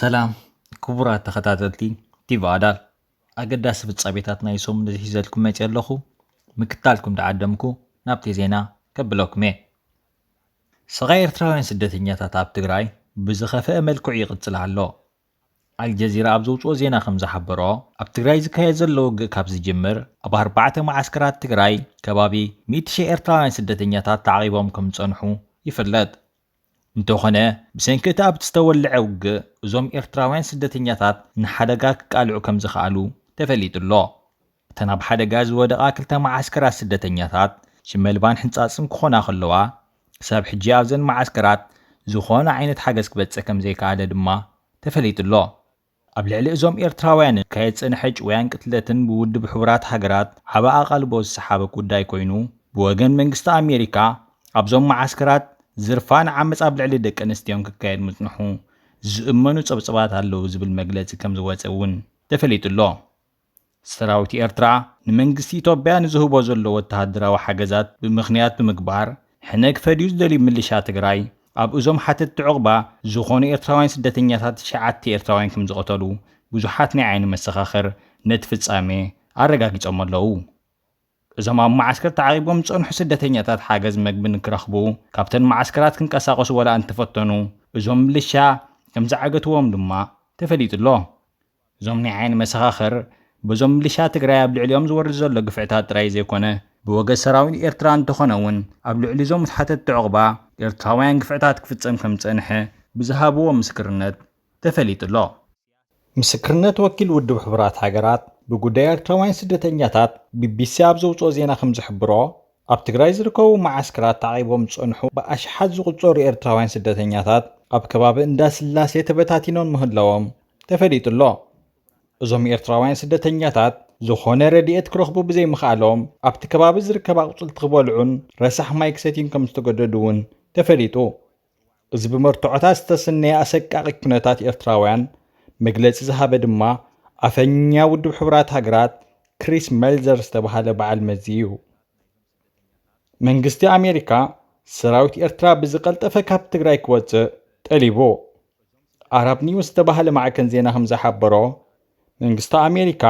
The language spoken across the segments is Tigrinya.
ሰላም ክቡራት ተኸታተልቲ ቲቪ ኣዳል፣ ኣገዳሲ ፍጻሜታት ናይ ሰሙን ሒዘልኩም መጺአ ኣለኹ። ምክታልኩም ደዓደምኩ ናብቲ ዜና ከብለኩም እየ። ስቓይ ኤርትራውያን ስደተኛታት ኣብ ትግራይ ብዝኸፍአ መልክዑ ይቕጽል ኣሎ። ኣልጀዚራ ኣብ ዘውፅኦ ዜና ከም ዝሓበሮ፣ ኣብ ትግራይ ዝካየድ ዘሎ ውግእ ካብ ዝጅምር ኣብ ኣርባዕተ መዓስከራት ትግራይ ከባቢ ሚእቲ ሺሕ ኤርትራውያን ስደተኛታት ተዓቒቦም ከም ዝጸንሑ ይፍለጥ። እንተኾነ፣ ብሰንኪ እቲ ኣብቲ ዝተወልዐ ውግእ እዞም ኤርትራውያን ስደተኛታት ንሓደጋ ክቃልዑ ከም ዝኸኣሉ ተፈሊጡ ኣሎ። እተን ኣብ ሓደጋ ዝወደቓ ክልተ መዓስከራት ስደተኛታት ሽመልባን ሕንጻጽን ክኾና ከለዋ፣ ክሳብ ሕጂ ኣብዘን መዓስከራት ዝኾነ ዓይነት ሓገዝ ክበጽሕ ከም ዘይከኣለ ድማ ተፈሊጡ ኣሎ። ኣብ ልዕሊ እዞም ኤርትራውያን ዝካየድ ዝጸንሐ ጭውያን ቅትለትን ብውድብ ሕቡራት ሃገራት ዓቢ ኣቓልቦ ዝሰሓበ ጉዳይ ኮይኑ፣ ብወገን መንግስቲ ኣሜሪካ ኣብዞም መዓስከራት ዝርፋን ዓመጽ ኣብ ልዕሊ ደቂ ኣንስትዮን ክካየድ ምጽንሑ ዝእመኑ ጸብጽባት ኣለዉ ዝብል መግለጺ ከም ዝወጸ እውን ተፈሊጡ ኣሎ። ሰራዊት ኤርትራ ንመንግስቲ ኢትዮጵያ ንዝህቦ ዘሎ ወተሃደራዊ ሓገዛት ብምኽንያት ብምግባር፣ ሕነ ክፈድዩ ዝደልዩ ምልሻ ትግራይ ኣብ እዞም ሓተትቲ ዑቕባ ዝኾኑ ኤርትራውያን ስደተኛታት ትሽዓተ ኤርትራውያን ከም ዝቐተሉ ብዙሓት ናይ ዓይኒ መሰኻኽር ነቲ ፍጻሜ ኣረጋጊጾም ኣለዉ። እዞም ኣብ መዓስከር ተዓቂቦም ዝጸንሑ ስደተኛታት ሓገዝ መግቢ ንክረኽቡ ካብተን መዓስከራት ክንቀሳቐሱ ወላ እንተፈተኑ፣ እዞም ምልሻ ከም ዝዓገትዎም ድማ ተፈሊጡ ኣሎ። እዞም ናይ ዓይኒ መሰኻኽር፣ በዞም ምልሻ ትግራይ ኣብ ልዕሊኦም ዝወርድ ዘሎ ግፍዕታት ጥራይ ዘይኮነ፣ ብወገን ሰራዊት ኤርትራ እንተኾነ እውን ኣብ ልዕሊ እዞም ተሓተትቲ ዑቕባ ኤርትራውያን ግፍዕታት ክፍጸም ከም ዝጸንሐ ብዝሃብዎ ምስክርነት ተፈሊጡ ኣሎ። ምስክርነት ወኪል ውድብ ሕቡራት ሃገራት ብጉዳይ ኤርትራውያን ስደተኛታት ቢቢሲ ኣብ ዘውፅኦ ዜና ከም ዝሕብሮ፣ ኣብ ትግራይ ዝርከቡ መዓስከራት ተዓቂቦም ዝጸንሑ ብኣሽሓት ዝቑጸሩ ኤርትራውያን ስደተኛታት ኣብ ከባቢ እንዳ ስላሴ ተበታቲኖም ምህላዎም ተፈሊጡ ኣሎ። እዞም ኤርትራውያን ስደተኛታት ዝኾነ ረድኤት ክረኽቡ ብዘይምኽኣሎም፣ ኣብቲ ከባቢ ዝርከብ ኣቑጽልቲ ክበልዑን ረሳሕ ማይ ክሰትዩን ከም ዝተገደዱ እውን ተፈሊጡ። እዚ ብመርትዖታት ዝተሰነየ ኣሰቃቒ ኩነታት ኤርትራውያን መግለጺ ዝሃበ ድማ ኣፈኛ ውድብ ሕቡራት ሃገራት ክሪስ መልዘር ዝተባህለ በዓል መዚ እዩ። መንግስቲ ኣሜሪካ ሰራዊት ኤርትራ ብዝቐልጠፈ ካብ ትግራይ ክወጽእ ጠሊቡ። ኣረብ ኒውስ ዝተባህለ ማዕከን ዜና ከም ዝሓበሮ፣ መንግስቲ ኣሜሪካ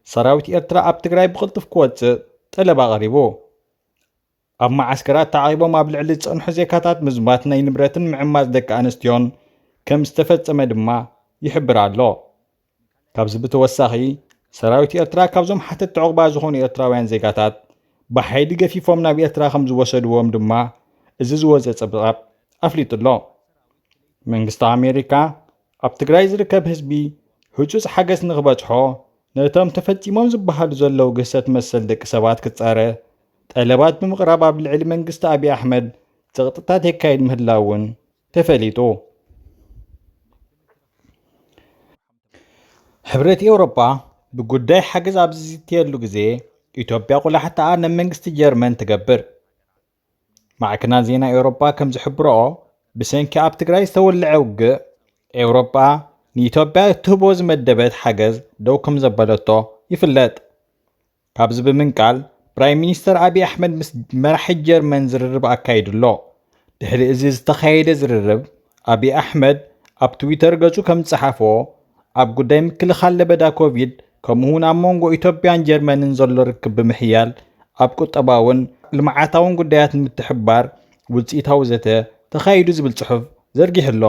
ሰራዊት ኤርትራ ኣብ ትግራይ ብቕልጡፍ ክወጽእ ጠለብ ኣቕሪቡ። ኣብ መዓስከራት ተዓቂቦም ኣብ ልዕሊ ዝጸንሑ ዜጋታት ምዝማት ናይ ንብረትን ምዕማጽ ደቂ ኣንስትዮን ከም ዝተፈጸመ ድማ ይሕብር ኣሎ። ካብዚ ብተወሳኺ፣ ሰራዊት ኤርትራ ካብዞም ሓተትቲ ዑቕባ ዝኾኑ ኤርትራውያን ዜጋታት ብሓይሊ ገፊፎም ናብ ኤርትራ ከም ዝወሰድዎም ድማ እዚ ዝወጸ ጸብጻብ ኣፍሊጡ ኣሎ። መንግስቲ ኣሜሪካ ኣብ ትግራይ ዝርከብ ህዝቢ ህጹጽ ሓገዝ ንኽበጽሖ፣ ነቶም ተፈጺሞም ዝበሃሉ ዘለዉ ግህሰት መሰል ደቂ ሰባት ክጻረ ጠለባት ብምቕራብ ኣብ ልዕሊ መንግስቲ ኣብይ ኣሕመድ ጸቕጥታት የካይድ ምህላው እውን ተፈሊጡ። ሕብረት ኤውሮጳ ብጉዳይ ሓገዝ ኣብ ዝዝትየሉ ግዜ፣ ኢትዮጵያ ቁላሕታኣ ናብ መንግስቲ ጀርመን ትገብር። ማዕከናት ዜና ኤውሮጳ ከም ዝሕብርኦ፣ ብሰንኪ ኣብ ትግራይ ዝተወልዐ ውግእ፣ ኤውሮጳ ንኢትዮጵያ እትህቦ ዝመደበት ሓገዝ ደው ከም ዘበለቶ ይፍለጥ። ካብዚ ብምንቃል፣ ፕራይም ሚኒስተር ኣብይ ኣሕመድ ምስ መራሒ ጀርመን ዝርርብ ኣካይዱ ኣሎ። ድሕሪ እዚ ዝተኻየደ ዝርርብ፣ ኣብይ ኣሕመድ ኣብ ትዊተር ገጹ ከም ዝጸሓፎ፣ ኣብ ጉዳይ ምክልኻል ለበዳ ኮቪድ፣ ከምኡ እውን ኣብ መንጎ ኢትዮጵያን ጀርመንን ዘሎ ርክብ ብምሕያል፣ ኣብ ቁጠባውን ልምዓታውን ጉዳያት ንምትሕብባር ውጽኢታዊ ዘተ ተኻይዱ ዝብል ጽሑፍ ዘርጊሑ ኣሎ።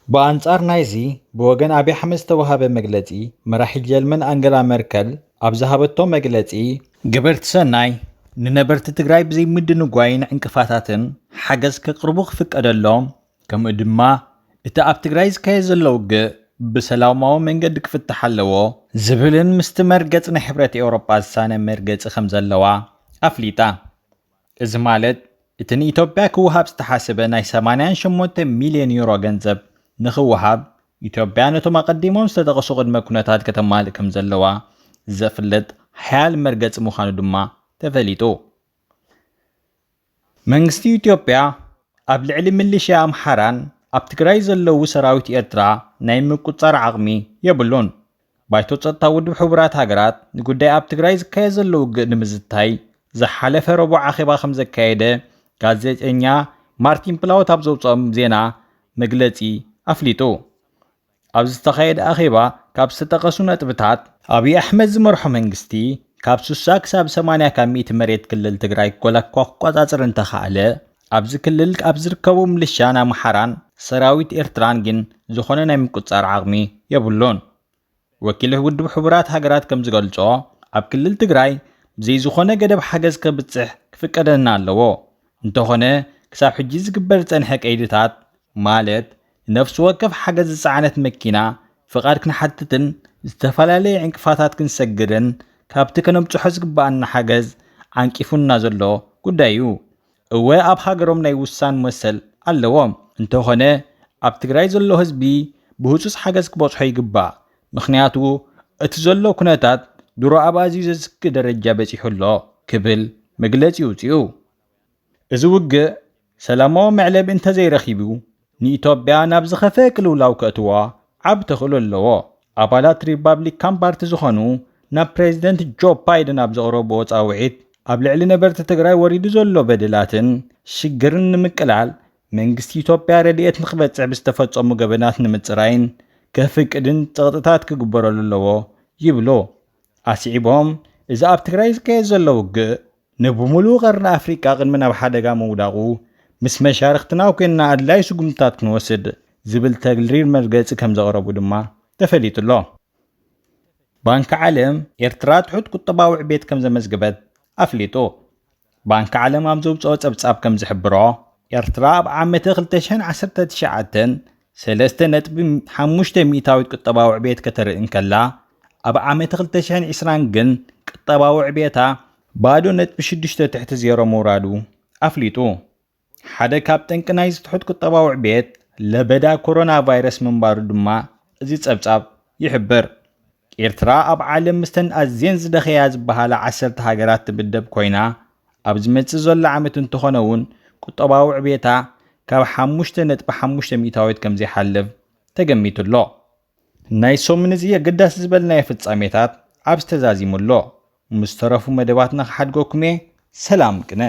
ብኣንጻር ናይዚ፣ ብወገን ኣብይ ኣሕመድ ዝተዋሃበ መግለጺ፣ መራሒ ጀርመን ኣንገላ መርከል ኣብ ዝሃበቶ መግለጺ፣ ገበርቲ ሰናይ ንነበርቲ ትግራይ ብዘይ ምድንጓይን ዕንቅፋታትን ሓገዝ ከቕርቡ ክፍቀደሎም፣ ከምኡ ድማ እቲ ኣብ ትግራይ ዝካየድ ዘሎ ውግእ ብሰላማዊ መንገዲ ክፍታሕ ኣለዎ ዝብልን ምስቲ መርገጺ ናይ ሕብረት ኤውሮጳ ዝሳነ መርገጺ ከም ዘለዋ ኣፍሊጣ። እዚ ማለት፣ እቲ ንኢትዮጵያ ክወሃብ ዝተሓሰበ ናይ ሰማንያን ሸሞንተ ሚልዮን ዩሮ ገንዘብ ንኽወሃብ፣ ኢትዮጵያ ነቶም ኣቐዲሞም ዝተጠቐሱ ቅድመ ኩነታት ከተማልእ ከም ዘለዋ ዘፍልጥ ሓያል መርገጺ ምዃኑ ድማ ተፈሊጡ። መንግስቲ ኢትዮጵያ ኣብ ልዕሊ ሚሊሽያ ኣምሓራን ኣብ ትግራይ ዘለዉ ሰራዊት ኤርትራ ናይ ምቁጽጻር ዓቕሚ የብሉን። ባይቶ ጸጥታ ውድብ ሕቡራት ሃገራት ንጉዳይ ኣብ ትግራይ ዝካየድ ዘሎ ውግእ ንምዝታይ ዝሓለፈ ረቡዕ ኣኼባ ከም ዘካየደ ጋዜጠኛ ማርቲን ፕላውት ኣብ ዘውፅኦም ዜና መግለጺ ኣፍሊጡ። ኣብ ዝተኻየደ ኣኼባ ካብ ዝተጠቐሱ ነጥብታት፣ ኣብይ ኣሕመድ ዝመርሖ መንግስቲ ካብ ስሳ ክሳብ ሰማንያ ካብ ሚእቲ መሬት ክልል ትግራይ ኮላ ክቆጻጽር እንተኻኣለ፣ ኣብዚ ክልል ኣብ ዝርከቡ ምልሻን ኣምሓራን ሰራዊት ኤርትራን ግን ዝኾነ ናይ ምቁጽጻር ዓቕሚ የብሉን። ወኪል ውድብ ሕቡራት ሃገራት ከም ዝገልጾ፣ ኣብ ክልል ትግራይ ብዘይ ዝኾነ ገደብ ሓገዝ ከብጽሕ ክፍቀደና ኣለዎ። እንተኾነ፣ ክሳብ ሕጂ ዝግበር ዝጸንሐ ቀይድታት፣ ማለት ንነፍሲ ወከፍ ሓገዝ ዝጸዓነት መኪና ፍቓድ ክንሓትትን ዝተፈላለየ ዕንቅፋታት ክንሰግርን ካብቲ ከነብጽሖ ዝግባኣና ሓገዝ ዓንቂፉና ዘሎ ጉዳይ እዩ። እወ፣ ኣብ ሃገሮም ናይ ውሳን መሰል ኣለዎም። እንተኾነ፣ ኣብ ትግራይ ዘሎ ህዝቢ ብህጹጽ ሓገዝ ክበጽሖ ይግባእ። ምኽንያቱ፣ እቲ ዘሎ ኩነታት ድሮ ኣብ ኣዝዩ ዘስክፍ ደረጃ በጺሑ ኣሎ ክብል መግለጺ ኣውጺኡ። እዚ ውግእ ሰላማዊ መዕለቢ እንተዘይረኺቡ፣ ንኢትዮጵያ ናብ ዝኸፍአ ቅልውላው ከእትዋ ዓቢ ተኽእሎ ኣለዎ። ኣባላት ሪፓብሊካን ፓርቲ ዝኾኑ ናብ ፕሬዚደንት ጆ ባይደን ኣብ ዘቕረብዎ ጻውዒት፣ ኣብ ልዕሊ ነበርቲ ትግራይ ወሪዱ ዘሎ በደላትን ሽግርን ንምቅላል መንግስቲ ኢትዮጵያ ረድኤት ንኽበጽሕ ብዝተፈጸሙ ገበናት ንምጽራይን ከፍቅድን ጸቕጥታት ክግበረሉ ኣለዎ ይብሉ። ኣስዒቦም፣ እዚ ኣብ ትግራይ ዝካየድ ዘሎ ውግእ ንብምሉእ ቀርኒ ኣፍሪቃ ቅድሚ ናብ ሓደጋ ምውዳቑ ምስ መሻርኽትና ኮይንና ኣድላይ ስጉምትታት ክንወስድ ዝብል ተግሪር መርገጺ ከም ዘቕረቡ ድማ ተፈሊጡ ኣሎ። ባንኪ ዓለም ኤርትራ ትሑት ቁጠባዊ ዕቤት ከም ዘመዝገበት ኣፍሊጡ። ባንኪ ዓለም ኣብ ዘውፅኦ ጸብጻብ ከም ዝሕብሮ፣ ኤርትራ ኣብ ዓመተ ክልተ ሽሕን ዓሰርተ ትሽዓተን ሰለስተ ነጥቢ ሓሙሽተ ሚእታዊት ቁጠባዊ ዕቤት ከተርኢ እንከላ፣ ኣብ ዓመተ ክልተ ሽሕን ዕስራን ግን ቁጠባዊ ዕቤታ ባዶ ነጥቢ ሽዱሽተ ትሕቲ ዜሮ ምውራዱ ኣፍሊጡ። ሓደ ካብ ጠንቂ ናይዚ ትሑት ቁጠባዊ ዕቤት ለበዳ ኮሮና ቫይረስ ምንባሩ ድማ እዚ ጸብጻብ ይሕብር። ኤርትራ ኣብ ዓለም ምስተን ኣዝየን ዝደኸያ ዝበሃላ ዓሰርተ ሃገራት ትምደብ ኮይና፣ ኣብ ዝመጽእ ዘሎ ዓመት እንተኾነ እውን ቁጠባዊ ዕቤታ ካብ ሓሙሽተ ነጥቢ ሓሙሽተ ሚእታዊት ከም ዘይሓልፍ ተገሚቱ ኣሎ። ናይ ሰሙን እዚ ኣገዳሲ ዝበልናዮ ፍጻሜታት ኣብዚ ተዛዚሙ ኣሎ። ምስ ተረፉ መደባትና ክሓድገኩም እየ። ሰላም ቅነ።